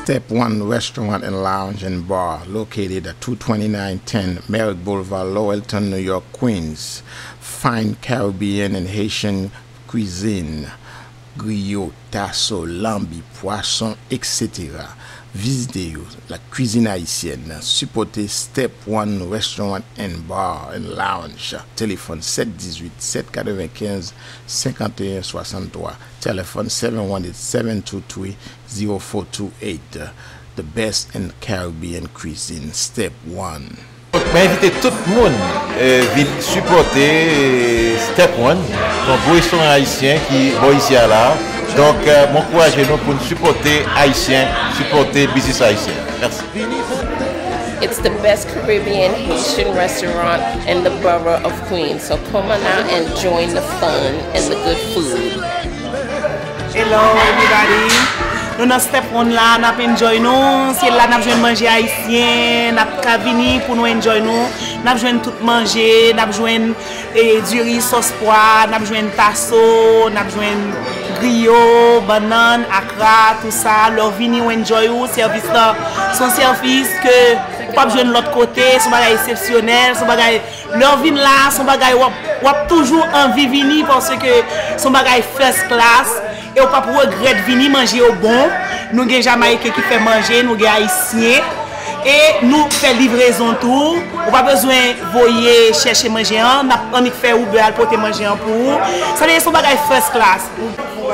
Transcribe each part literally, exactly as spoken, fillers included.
Step One Restaurant and Lounge and Bar, located at two twenty-nine ten Merrick Boulevard, Laurelton, New York, Queens. Fine Caribbean and Haitian cuisine, griyo, taso, lanbi, pwason, et cetera. Vizite yo, la cuisine haïtienne. Sipòte Step One Restaurant and Bar and Lounge. Telefòn sèt dizuit, sèt katrevenkenz, senkanteyen swasanntwa. Telefòn seven one eight, seven two three, zero four two eight. The best in Caribbean cuisine, Step One. Mwen envite tout moun, eh, vin sipòte, eh, Step One, yon gwo restoran ayisyen ki bò isi a la. Donk, eh, mwen ankouraje nou pou n sipòte ayisyen, sipòte biznis ayisyen. Mèsi. It's the best Caribbean Haitian restaurant in the borough of Queens. So come on out and join the fun and the good food. Hello everybody. Nou nan Step One la, n ap enjoy nou. Se la n ap jwenn manje ayisyen, n ap ka vini pou nou enjoy nou. N ap jwenn tout manje, n ap jwenn, eh, diri sòs pwa, n ap jwenn taso, n ap jwenn griyo, bannann, akra, tou sa. Lè w vini, w enjoy ou. Sèvis la, se yon sèvis ke ou p ap jwenn lòt kote. Se yon bagay eksepsyonèl, se yon bagay Lè w vin la, se yon bagay w ap, w ap toujou anvi vini paske se yon bagay first class e w p ap regrèt vini, manje yo bon. Nou gen Jamayiken ki fè manje, nou gen Ayisyen e nou fè livrezon tou. Ou pa bezwen voye chèche manje an, n ap annik fè Uber al pote manje an pou ou. Sa vle di se yon bagay first class.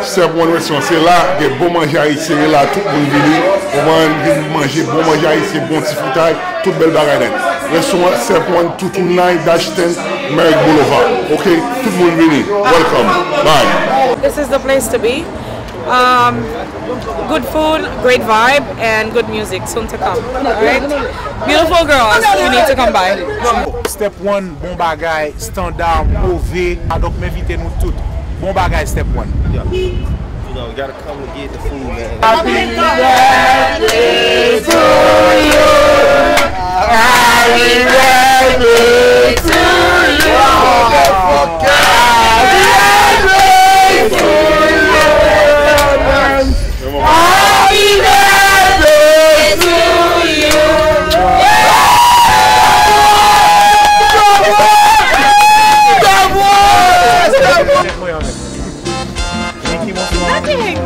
Step One Restaurant, se la, gen bon manje ayisyen, e la tout moun vini, konprann, vin manje bon manje ayisyen, bon ti fritay, tout bèl bagay nèt. Restaurant Step One, two two nine dash ten Merrick Boulevard. Ok, tout moun vini. Welcome. Bye. This is the place to be. Um, good food, great vibe, and good music soon to come. All right? Beautiful girls, you need to come by. Step One, bon bagay, estanda, move. Donk, m envite nou tout. Bon bagay, Step One. Yeah. You know, you gotta come and get the food, man. Happy birthday to you. Happy birthday to you. Happy birthday to you. Happy birthday to you. Nothing.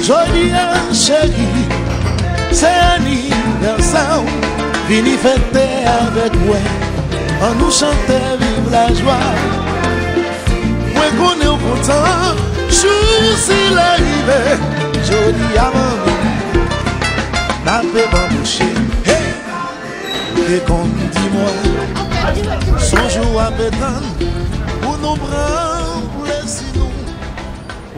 Jodi a, cheri, se anivèsè w. Vini fete avèk mwen. Annou chante viv lajwa. Mwen konnen w kontan. Jou sila rive. Jodi a, manmi, n ape banbouche. Hey! Ou te konn di mwen, se yon jou w ape tann pou nou pran plezi nou.